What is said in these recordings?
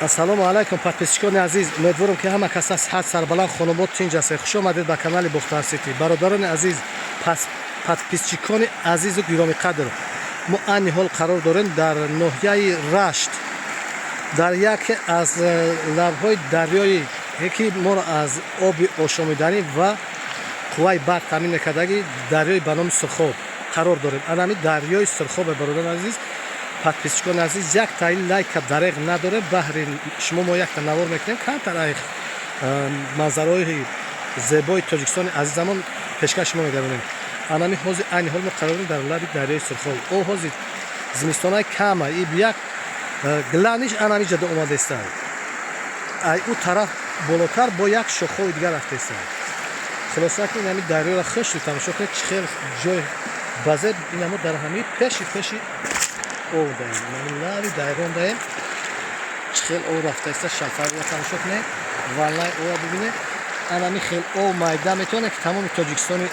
Ассалому алайкум, подписчикони азиз. Умедворам, ки ҳама каса сиҳат, сарбаланд, хонобод, тинҷ ҳастед. Хуш омадед ба канали Бохтар Сити. Бародарони азиз, подписчикони азизу гиромиқадр, мо айни ҳол қарор дорем дар ноҳияи Рашт, дар яке аз лабҳои дарёи, ки моро аз оби ошомиданӣ ва қувваи барқ таъмин мекардаги, дарёи ба номи Сурхоб қарор дорем. Анами дарёи Сурхобе. Бародарони азиз, подписчикони азиз, як таи лайка дареғ надорем. Баҳри шумо мо якта навор мекунем, камтар ай манзараҳои зебои Тоҷикистони азизамон пешкаш шумо мегардонем. Анами ҳозир, айни ҳол мо қарор дорем дар лаби дарёи Сурхоб. О ҳозир зимистонаи кама и як гланиш анами ҷада омадаистанд. Ай ӯ тараф болотар бо як шохҳои дигар рафтаистанд. Хулоса, ки инами дарёро хушрӯ тамошо кунед, чӣ хел ҷой базеб. Инамо дар ҳамаи пеши ов даем, лаби дайрон даем. Чӣ хел ов рафтаиста, шалфарро тамошо кунед, волнаи ова бибинед. Анами хел ов майда метавонад, ки тамоми Тоҷикистони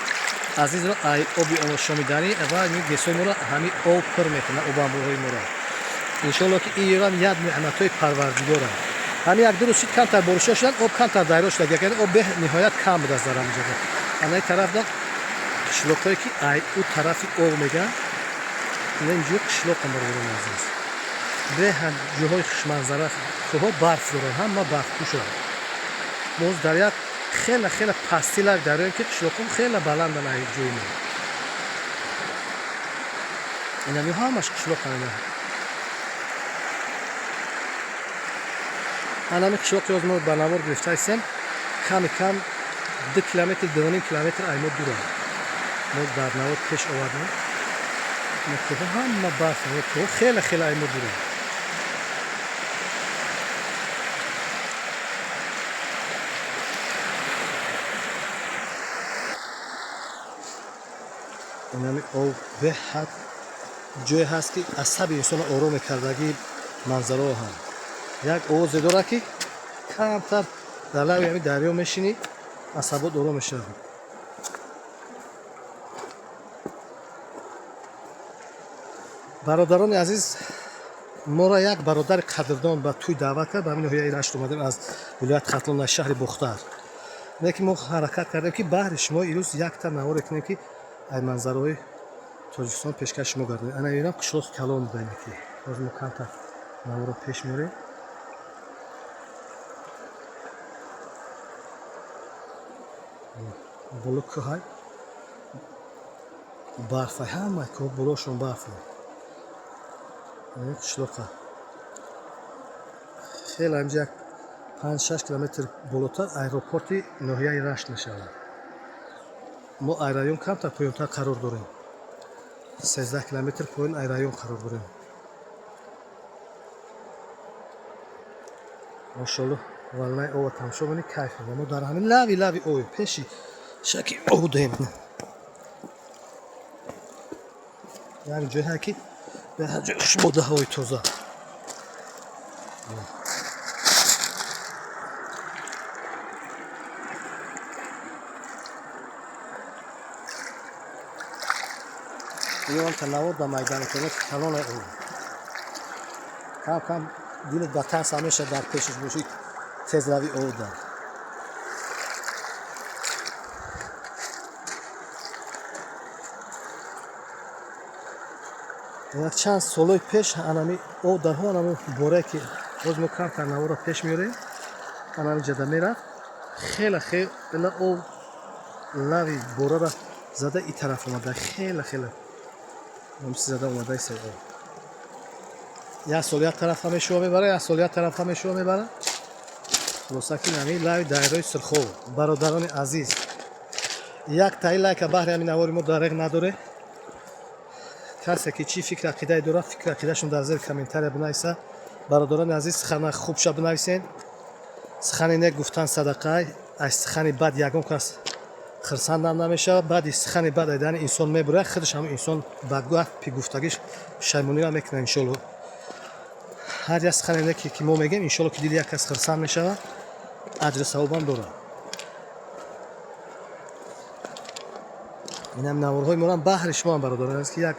азизро ай оби ошомиданӣ ва ГЭСои моро ҳамин ов пур мекунад, обанборҳои моро. Иншоалло, ки ин ёрам як неъматҳои Парвардигорам. Ҳамин як ду рӯз шид, камтар боришо шудан, об камтар дайро шуда, яъне об бениҳоят кам будааст дар ҳамин ҷода. Анаи тарафда қишлоқҳое, ки ай ӯ тарафи ов мегӯянд, ина инҷо қишлоқам. Бародарони азиз, беҳад ҷоҳои хушманзара, кӯҳҳо барф доранд, ҳама барфпӯшанд. Боз дар як хеле хеле пасти лаб дарёем, ки қишлоқҳо хеле баланданд ай ҷои мо. Инами ҳамаш қишлоқам. Ина анами қишлоқи ҳоз мо ба навор гирифта ҳастем, ками кам 2 километр, 2.5 километр ай мо дуранд. Мо дар навор пеш овардем. Кӯҳҳо ҳама барф, кӯҳҳо хеле хеле ай мо дуранд. Инами ов беҳад ҷое ҳаст, ки асаби инсонро ором мекардагӣ. Манзараҳо ҳам як овозе дорад, ки камтар дар лаби ҳами дарё мешинӣ, асабот ором мешавад. Бародарони азиз, моро як бародари қадрдон ба тӯй даъват кард. Ба ҳамин ноҳияи Рашт омадем аз вилояти Хатлон, аз шаҳри Бохтар. Лекин мо ҳаракат кардем, ки баҳри шумо ирӯз якта наворе кунем, ки ай манзараҳои Тоҷикистон пешкаш шумо гардонем. Ана инам қишлоқи калон будаем, ки ҳозир мо камтар наворо пеш меорем. Боло кӯҳай, барфай, ҳама кӯҳ болошон барфай. Қишлоқа хеле ҳамҷа як 5-6 километр болотар аэропорти ноҳияи Рашт мешавад. Мо ай район камтар поёнтар қарор дорем, 13 километр поён ай район қарор дорем. Машолло, волнаи ова тамошо кунед, кайф. Мо дар ҳамин лави ови пеши шаки ов даем. Як ҷое ки беҳад ҷои хушбода, ҳавои тоза. Ёнта навор ба майда метавонад, калона ов. Кам кам дилат ба тарс ҳамеша дар пешаш бошӣ, тез рави ов дар. Як чанд солҳои пеш анами ов дарҳо, анами борае, ки боз мо камтар наворро пеш меорем, анами ҷада мерафт. Хеле хеле ов лави борара зада и тараф омада, хеле хеле зада омада иста ов. Як сол як тарафа мешува мебара, як сол як тарафа мешува мебара. Хулоса, ки ҳамин лави дайрои Сурхов. Бародарони азиз, як таи лайка баҳри ҳамин навори мо дареғ надоре. Касе ки чӣ фикр ақидае дорад, фикр ақидашон дар зери комментария бинависа. Бародарони азиз, сухана хубша бинависен. Сухани нек гуфтан садақай, аз сухани бад ягон кас хирсандам намешавад. Баъди сухани бад айдани инсон мебурад, худаш ҳамн инсон ба гапи гуфтагиш пушаймониро мекунад. Иншолло, ҳар як сухани неке, ки мо мегӯем, иншолло, ки дили як кас хирсанд мешавад, аҷру савобам дорад. Инам наворҳои морам баҳри шумоам, бародарон азиз, ки як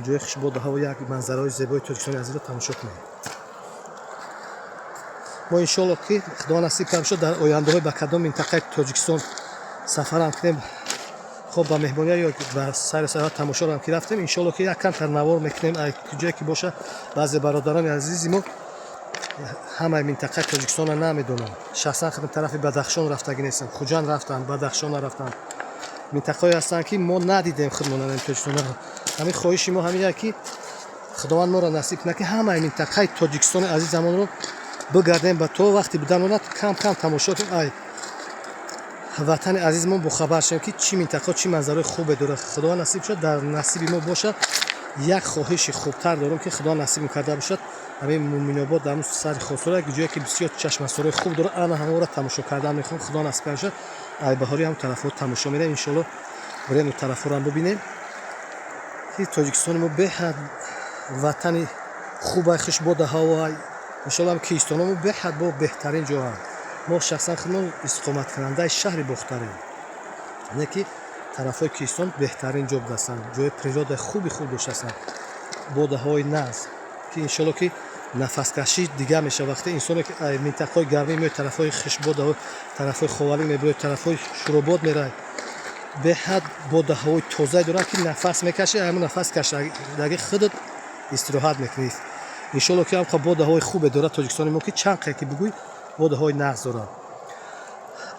ҷои хушбоду ҳаво, як манзараҳои зебои Тоҷикистони азизро тамошо кунед. Мо, иншоалло, ки Худо насиб кард шуд, дар ояндаҳои ба кадом минтақаи Тоҷикистон сафарам кунем, хоб, ба меҳмония ё ба сайру сайёҳат, тамошорам ки рафтем, иншоалло, ки як камтар навор мекунем, куҷое ки боша. Баъзе бародарони азизи мо ҳамаи минтақаи Тоҷикистонро намедонанд. Шахсан худам тарафи Бадахшон рафтагӣ нестам. Хуҷанд рафтам, Бадахшон нарафтам. Минтақаҳое ҳастанд, ки мо надидем худмон Тоҷикистон. Ҳамин хоҳиши мо ҳамин, ки Худованд моро насиб кунад, ки ҳамаи минтақаи Тоҷикистони азизамонро бигардем, ба то вақти буданона кам кам тамошо кунем, ай ватани азизмон бохабар шавем, ки чӣ минтақа, чӣ манзараи хубе дорад. Худованд насиб шуд, дар насиби мо бошад. Як хоҳиши хубтар дорем, ки Худо насиб карда бошад, ҳамин Муминобод, дар сари Хосура, ҷое ки бисёр чашмасорои хуб дорад, ана ҳамонро тамошо кардан мехоҳам. Худо насиб карда бошад, ай баҳори ҳам тарафҳо тамошо мерем, иншоалло. Бирем, у тарафҳоро бибинем, ки Тоҷикистони мо беҳад ватани хубай, хушбода ҳавоай. Иншоалло, кӯҳистономо беҳад бо беҳтарин ҷоанд. Мо шахсан худмон истиқоматкунандаи шаҳри Бохтарем, не ки тарафҳои кӯҳистон беҳтарин ҷо будастанд, ҷои природаи хуби хуб доштастанд, бодаҳои нағз, ки иншоалло, ки нафаскашӣ дигар мешавад, вақте инсоне ки минтақаҳои гармӣ меояд, тарафҳои хушбода, тарафҳои Ховалинг мебирояд, тарафҳои Шуробод меравад, беҳад бодаҳавои тозае дорад, ки нафас мекашӣ, ҳамин нафас кашидаги худат истироҳат мекунӣ. Иншоалло, ки ҳамқа бодаҳои хубе дорад Тоҷикистони мо, ки чанд қе ки бигӯй, бодаҳои нағз дорад.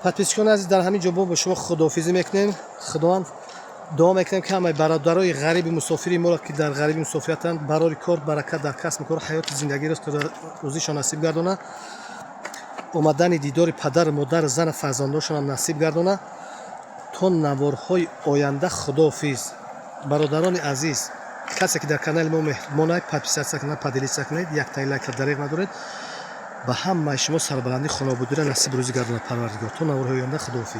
Подписчикони азиз, дар ҳамин ҷо мо бо шумо худоҳофизӣ мекунем. Худованд, дуо мекунем, ки ҳамаи бародарои ғариби мусофири моро, ки дар ғариби мусофиратанд, барори кор, баракат дар касбу кор, ҳаёти зиндагӣ рӯзишон насиб гардонад, омадани дидори падару модар, зану фарзандошонам насиб гардонад. То наворҳои оянда худоҳофиз. Бародарони азиз, касе ки дар канали мо меҳмонай, подписаться кунад, поделиться кунед, яктаи лайка дареғ надоред. Ба ҳамаи шумо сарбаландӣ, хонободиро насиб рӯзӣ гардонад Парвардигор. То наворҳои оянда худоҳофиз.